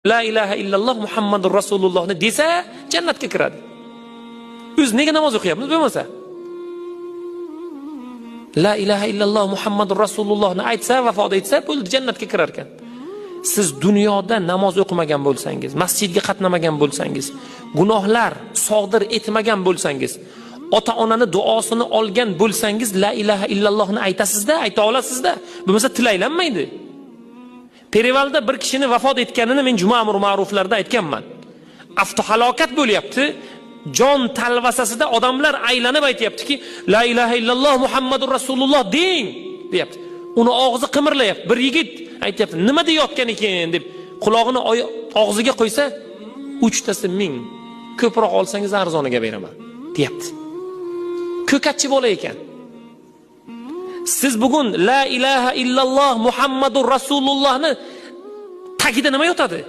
La ilaha illalloh Muhammadur Rasulullohni desa jannatga kiradi. O'zi nega namoz o'qiyapmiz bo'lmasa? La ilaha illalloh Muhammadur Rasulullohni aytsa, vafot etsa, bo'ldi, jannatga kirar ekan. Siz dunyoda namoz o'qimagan bo'lsangiz, masjidga qatnamagan bo'lsangiz, gunohlar sodir etmagan bo'lsangiz, ota-onani duosini olgan bo'lsangiz, la ilaha illallohni aytasizda, ayta olasizda. Bo'lmasa til aylanmaydi. Perivalda bir kishini vafot etganini men juma amr ma'ruflarda aytganman. Avtohalokat bo'lyapti. Jon talvasasida odamlar aylanib aytyaptiki, la ilaha illalloh Muhammadur Rasululloh deng deyapti. Uni og'zi qimirlayapti. Bir yigit aytyapti, nima deyotgan ekan deb qulog'ini og'ziga qo'ysa, uchtasi 1000. Ko'proq olsangiz arzoniga beraman deyapti. Ko'katchi bola ekan. Siz bugun la ilaha illalloh Muhammadur Rasulullohni tagida nima yotadi?